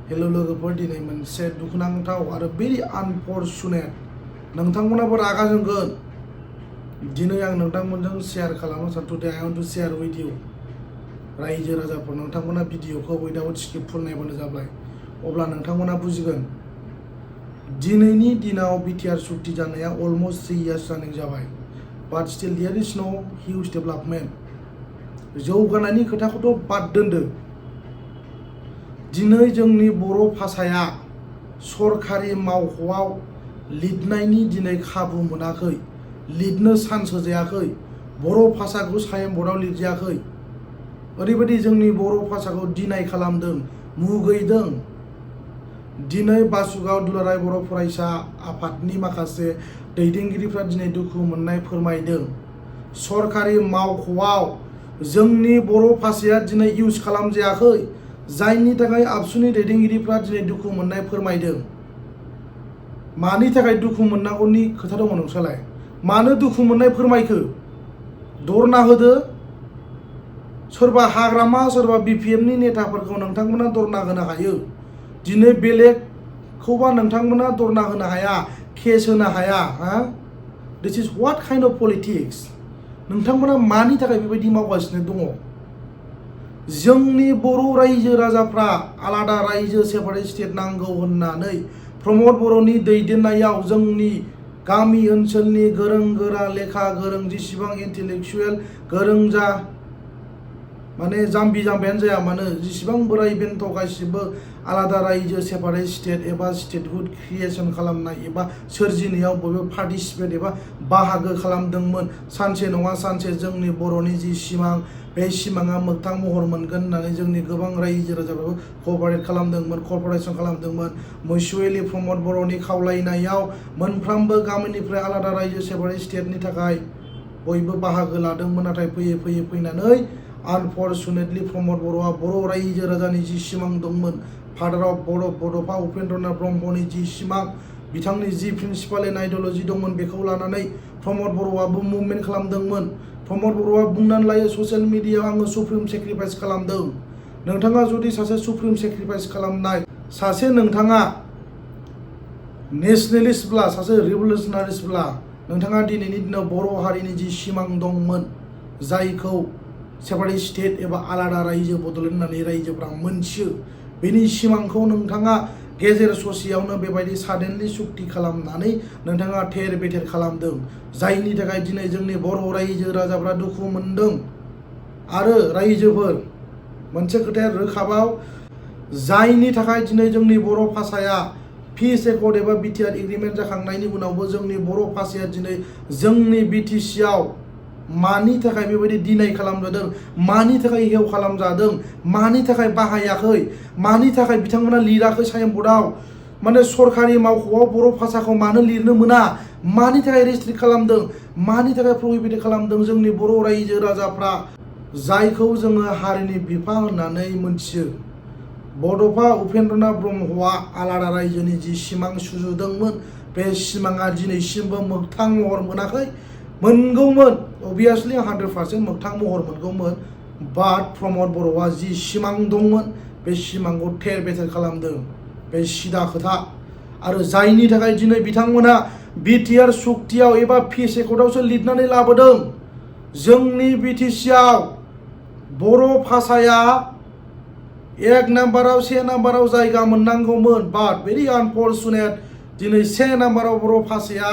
Hello लोगोफोर दिनै मोनसे दुखुनांथाव आरो भेरि आनफर्चुनेट नोंथांमोनाबो रागा जोंगोन दिनै आं नोंथांमोनजों शेयार खालामनो सान today I want to share with you रायजो राजाफोर नोंथांमोना भिडिअखौ उइदाउट स्क्रिप्ट फुल नायबानो जाबाय अब्ला नोंथांमोना बुजिगोन दिनैनि दिनाव बिटिआर सुक्ति जानाया अलमस्ट 3 years जानाय जाबाय बाट स्टिल देयर इज नो हिउज डेभेलपमेन्ट जौगानायनि खोथाखौथ' बाद दोनदो दिनै जोंनि बर' भाषाया सरकारि मावख'आव लिरनायनि दिनै खाबु मोनाखै लिरनो चान्स होजायाखै बर' भाषाखौ साइन बर्डआव लिरजायाखै ओरैबायदि जोंनि बर' भाषाखौ डिनाय खालामदों मुगैदों दिनै बासुगाव दुलाराय बर' फरायसा आफादनि माखासे दैदेनगिरिफ्रा दिनै दुखु मोननाय फोरमायदों सरकारि मावख'आव जोंनि बर' भाषाया दिनै इउज खालामजायाखै जायनि थाखाय आबसुनि दैदेनगिरिफ्रा दिनै दुखु मोननाय फोरमायदों मानि थाखाय दुखु मोननांगौनि खोथा दङ नोंस्रालाय मानो दुखु मोननाय फोरमायखो दरना होदो सोरबा हाग्रामा सोरबा बिपिएमनि नेताफोरखौ नोंथांमोना दरना होनो हायो दिनै बेलेगखौबा नोंथांमोना दरना होनो हाया केस होनो हाया दिस इज व्हाट काइन्ड अफ पलिटिक्स नोंथांमोना मानि थाखाय बेबायदि मावगासिनो दङ जोंनि बर' रायजो राजाफ्रा आलादा रायजो सेपारेट स्टेट नांगौ होननानै प्रमद बर'नि दैदेननायाव जोंनि गामि ओनसोलनि गोरों गोरा लेखा गोरों जेसेबां इन्टेलेक्चुएल गोरों जा माने जाम्बि जाम्बायानो जाया मानो जेसेबां बोराय बेन्थ गासिबो आलादा रायजो सेपारेट स्टेट एबा स्टेटहुड क्रिएसन खालामनाय एबा सोरजिनायाव बयबो पार्टिसिपेट एबा बाहागो खालामदोंमोन सानसे नङा सानसे जोंनि बर'नि जि सिमां बे सिमाङा मोगथां महर मोनगोन होननानै जोंनि गोबां रायजो राजाफोरखौ कअपारेट खालामदोंमोन कअपारेसन खालामदोंमोन मैसुवेलि प्रमद बर'नि खावलायनायाव मोनफ्रोमबो गामिनिफ्राय आलादा रायजो सेपारेट स्टेटनि थाखाय बयबो बाहागो लादोंमोन नाथाय फैयै फैनानै आनफर्चुनेटलि प्रमद बर'आ बर' रायजो राजानि जि सिमां दंमोन फादार अफ बड'फा उपेन्द्रनाथ ब्रह्मनि जि सिमां बिथांनि जि प्रिन्सिपाल एन्ड आइडिय'लजि दंमोन बेखौ लानानै प्रमद बर'आबो मुभमेन्ट खालामदोंमोन प्रमद बर'आ बुंनानै लायो ससियेल मिडियायाव आङो सुप्रिम सेक्रिफाइस खालामदों नोंथाङा जुदि सासे सुप्रिम सेक्रिफाइस खालामनाय सासे नोंथाङा नेसनेलिस्टब्ला सासे रिभलिउसनारिस्टब्ला नोंथाङा दिनैनि दिनाव बर' हारिनि जि सिमां दंमोन जायखौ सेपारेट स्टेट एबा आलादा रायजो बड'लेण्ड होननानै रायजोफ्रा मोनथियो बेनि सिमांखौ नोंथाङा गेजेर ससेयावनो बेबायदि साडेनलि सुक्ति खालामनानै नोंथाङा थेर बेथेर खालामदों जायनि थाखाय दिनै जोंनि बर' रायजो राजाफ्रा दुखु मोनदों आरो रायजोफोर मोनसे खोथाया रोखाबाव जायनि थाखाय दिनै जोंनि बर' भाषाया पिस एकर्ड एबा बिटिआर एग्रिमेन्ट जाखांनायनि उनावबो जोंनि बर' भाषाया दिनै जोंनि बिटिसिआव मानि थाखाय बेबायदि डिनाय खालामजादों मानि थाखाय हेव खालामजादों मानि थाखाय बाहायाखै मानि थाखाय बिथांमोना लिराखै साइन बर्डआव माने सरकारि मावख'आव बर' भाषाखौ मानो लिरनो मोना मानि थाखाय रेस्ट्रिक्ट खालामदों मानि थाखाय प्रहिबिट खालामदों जोंनि बर' रायजो राजाफ्रा जायखौ जोङो हारिनि बिफा होननानै मोनथियो बड'फा उपेन्द्रनाथ ब्रह्मआ आलादा रायजोनि जि सिमां सुजुदोंमोन बे सिमाङा दिनैसिमबो मोगथां महर मोनाखै मोनगौमोन अबियासलि 100% मोगथां महर मोनगौमोन बाट प्रमद बर'आ जि सिमां दंमोन बे सिमांखौ थेर बेथेर खालामदों बे सिदा खोथा आरो जायनि थाखाय दिनै बिथांमोना बिटिआर सुक्तियाव एबा पिस एकर्डआवसो लिरनानै लाबोदों जोंनि बिटिसिआव बर' भाषाया 1 नाम्बाराव 1 नाम्बाराव जायगा मोननांगौमोन बाट भेरि आनफर्चुनेट दिनै 1 नाम्बाराव बर' भाषाया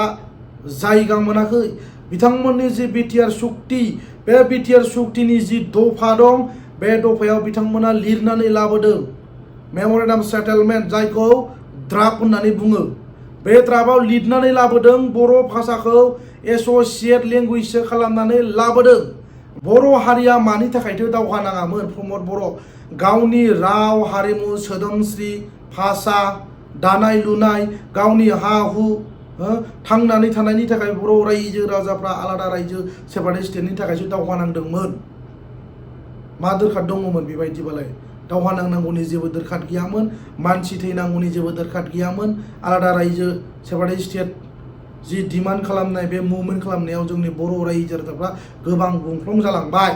जायगा मोनाखै बिथांमोननि जि बिटिआर सुक्ति बे बिटिआर सुक्तिनि जि दफा दं बे दफायाव बिथांमोना लिरनानै लाबोदों मेमरेन्डाम सेटेलमेन्ट जायखौ ड्राफ्ट होननानै बुङो बे ड्राफ्टआव लिरनानै लाबोदों बर' भाषाखौ एस'सियेट लेंगुवेजसो खालामनानै लाबोदों बर' हारिया मानि थाखायथो दावहा नाङामोन प्रमद बर' गावनि राव हारिमु सोदोमस्रि भाषा दानाय लुनाय गावनि हा हु थांनानै थानायनि थाखाय बर' रायजो राजाफ्रा आलादा रायजो सेपारेट स्टेटनि थाखायसो दावहा नांदोंमोन मा दोरखार दङमोन बेबायदिबालाय दावहा नांनांगौनि जेबो दोरखार गैयामोन मानसि थैनांगौनि जेबो दोरखार गैयामोन आलादा रायजो सेपारेट स्टेट जि डिमान्ड खालामनाय बे मुभमेन्ट खालामनायाव जोंनि बर' रायजो राजाफ्रा गोबां मुंख्लं जालांबाय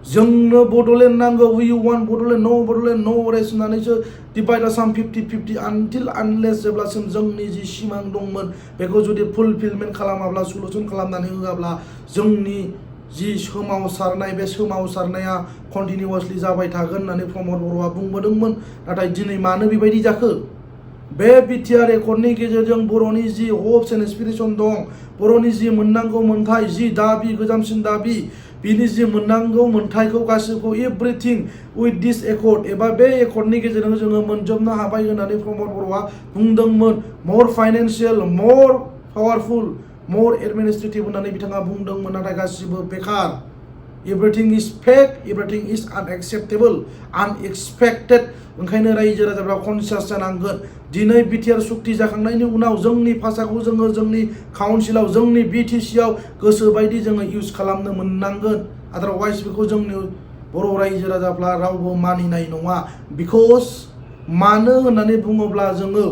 जोंनो बड'लेण्ड नांगौ वी वान्ट बड'लेण्ड नो रेस होननानैसो डिभाइड आसाम 50-50 आनटिल आनलेस जेब्लासिम जोंनि जि सिमां दंमोन बेखौ जुदि फुलफिलमेन्ट खालामाब्ला सलुसन खालामनानै होआब्ला जोंनि जि सोमावसारनाय बे सोमावसारनाया कन्टिनिउवासलि जाबाय थागोन होननानै प्रमद बर'आ बुंबोदोंमोन। नाथाय दिनै मानो बेबायदि जाखो? बे बिटिआर रेकर्डनि गेजेरजों बर'नि जि हप्स एन्ड एसपिरेसन दं, बर'नि जि मोननांगौ मोन्थाय, जि दाबि, गोजामसिन दाबि, बिनि जि मोननांगौ मोन्थायखौ गासैखौ एभ्रिथिं उइथ दिस एकर्ड एबा बे एकर्डनि गेजेरजों जोङो मोनजोबनो हाबाय होननानै प्रमद बर'आ बुंदोंमोन। मर फाइनेन्सियेल, मर पावारफुल, मर एडमिनिस्ट्रेटिभ होननानै बिथाङा बुंदोंमोन। नाथाय गासिबो बेकार। एभ्रिथिं इज फेक, एभ्रिथिं इज आनएक्सेप्टेबल, आनएक्सपेक्टेड। ओंखायनो रायजो राजाफ्रा कनसियास जानांगोन। दिनै बिटिआर सुक्ति जाखांनायनि उनाव जोंनि भाषाखौ जोङो जोंनि काउन्सिलाव, जोंनि बिटिसिआव गोसोबायदि जोङो इउज खालामनो मोननांगोन। आदारवाइज बेखौ जोंनि बर' रायजो राजाफ्रा रावबो मानिनाय नङा। बिकज मानो होननानै बुङोब्ला जोङो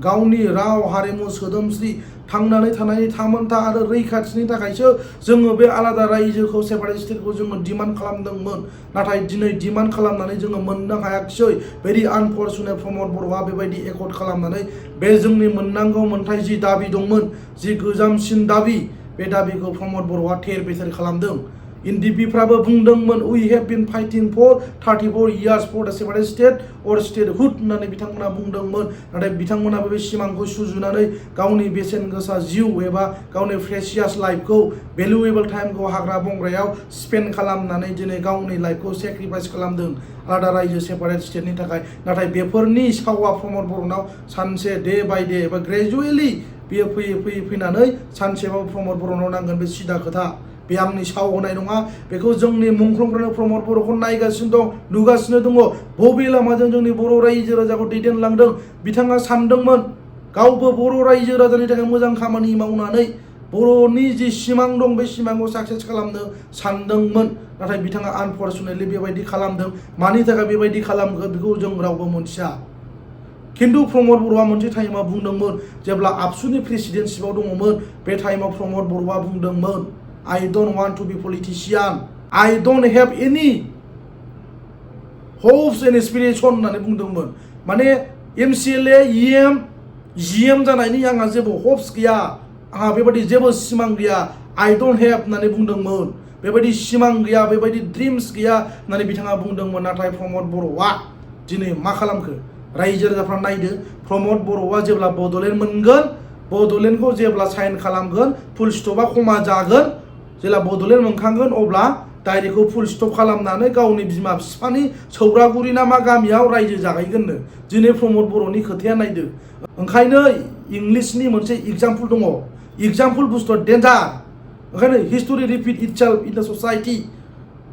गावनि राव, हारिमु, सोदोमस्रि, थांनानै थानायनि थामोनथा आरो रैखाथिनि थाखायसो जोङो बे आलादा रायजोखौ सेपारेट स्टेटखौ जोङो डिमान्ड खालामदोंमोन। नाथाय दिनै डिमान्ड खालामनानै जोङो मोननो हायाखिसै। भेरि आनफर्चुनेट प्रमद बर'आ बेबायदि एकर्ड खालामनानै बे जोंनि मोननांगौ मोन्थाय जि दाबि दंमोन, जि गोजामसिन दाबि, बे दाबिखौ प्रमद बर'आ थेर बेथेर खालामदों। एनडिपिफ्राबो बुंदोंमोन we have been fighting for 34 years for the separate state or statehood होननानै बिथांमोना बुंदोंमोन। नाथाय बिथांमोनाबो बे सिमांखौ सुजुनानै गावनि बेसेन गोसा जिउ एबा गावनि प्रेसियास लाइफखौ, भेलुएबल टाइमखौ हाग्रा बंग्रायाव स्पेन्ड खालामनानै दिनै गावनि लाइफखौ सेक्रिफाइस खालामदों आलादा रायजो सेपारेट स्टेटनि थाखाय। नाथाय बेफोरनि सावा प्रमद बर'नाव सानसे डे बाय डे एबा ग्रेजुवेलि बेयो फैयै फैनानै सानसेबाबो प्रमद बर'नाव नांगोन। बे सिदा खोथा। बे आंनि साव होनाय नङा। बेखौ जोंनि मुंख्लंफ्रानो प्रमद बर'खौ नायगासिनो दं, नुगासिनो दङ। बबे लामाजों जोंनि बर' रायजो राजाखौ दैदेनलांदों। बिथाङा सानदोंमोन गावबो बर' रायजो राजानि थाखाय मोजां खामानि मावनानै बर'नि जि सिमां दं बे सिमांखौ साक्सेस खालामनो सानदोंमोन। नाथाय बिथाङा आनफर्चुनेटलि बेबायदि खालामदों। मानि थाखाय बेबायदि खालामखो बेखौ जों रावबो मोनथिया। खिन्थु प्रमद बर'आ मोनसे टाइमाव बुंदोंमोन, जेब्ला आबसुनि प्रेसिडेन्टशिपआव दङमोन, बे टाइमाव प्रमद बर'आ बुंदोंमोन I don't want to be politician. I don't have any hopes and aspirations होननानै बुंदोंमोन। माने MCLA, EM, GM जानायनि आंहा जेबो हप्स गैया, आंहा बेबायदि जेबो सिमां गैया। I don't have होननानै बुंदोंमोन। बेबायदि सिमां गैया, बेबायदि ड्रिम्स गैया होननानै बिथाङा बुंदोंमोन। नाथाय प्रमद बर'आ दिनै मा खालामखो? रायजो राजाफ्रा नायदो। प्रमद बर'आ जेब्ला बड'लेण्ड मोनगोन, बड'लेण्डखौ जेब्ला साइन खालामगोन, फुल स्टपआ खमा जागोन, जेब्ला बड'लेण्ड मोनखांगोन अब्ला डाइरेक्टखौ फुल स्टप खालामनानै गावनि बिमा बिफानि सौरागुरि ना मा गामियाव रायजो जागायगोननो। दिनै प्रमद बर'नि खोथाया नायदो। ओंखायनो इंलिसनि मोनसे एग्जाम्पल दङ। एग्जाम्पल बुस्थुआ डेन्जार। ओंखायनो history repeat itself in the society.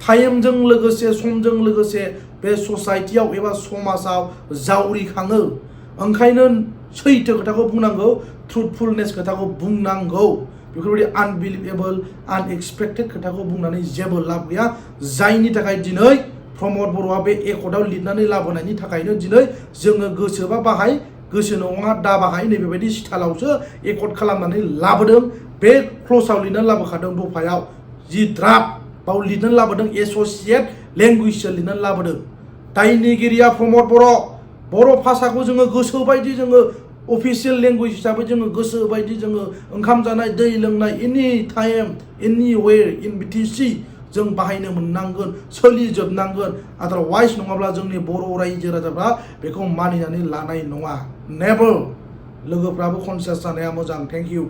टाइमजों लोगोसे, समजों लोगोसे बे ससाइटियाव एबा समाजाव जावरिखाङो। ओंखायनो सैथो खोथाखौ बुंनांगौ, ट्रुथफुलनेस खोथाखौ बुंनांगौ। बेफोरबायदि आनबिलिभेबल, आनएक्सपेक्टेड खोथाखौ बुंनानै जेबो लाब गैया। जायनि थाखाय दिनै प्रमद बर'आ बे एकर्डआव लिरनानै लाबोनायनि थाखायनो दिनै जोङो गोसोबा बाहाय, गोसो नङा दा बाहाय, नैबेबायदि स्टाइलावसो एकर्ड खालामनानै लाबोदों। बे क्लसाव लिरनानै लाबोखादों दफायाव। जि ड्राफ्टआव लिरनानै लाबोदों, एस'सियेट लेंगुवेजसो लिरनानै लाबोदों। दायनिगिरिया प्रमद बर' भाषाखौ जोङो गोसोबायदि जोङो अफिसियेल लेंगुवेज हिसाबै जोङो गोसो बायदि जोङो ओंखाम जानाय, दै लोंनाय, एनि टाइम, एनि वेर इन बिटिसि जों बाहायनो मोननांगोन, सोलिजोबनांगोन। आदारवाइज नङाब्ला जोंनि बर' रायजो राजाफ्रा बेखौ मानिनानै लानाय नङा। नेभार। लोगोफ्राबो कनसियास जानाया मोजां। Thank you.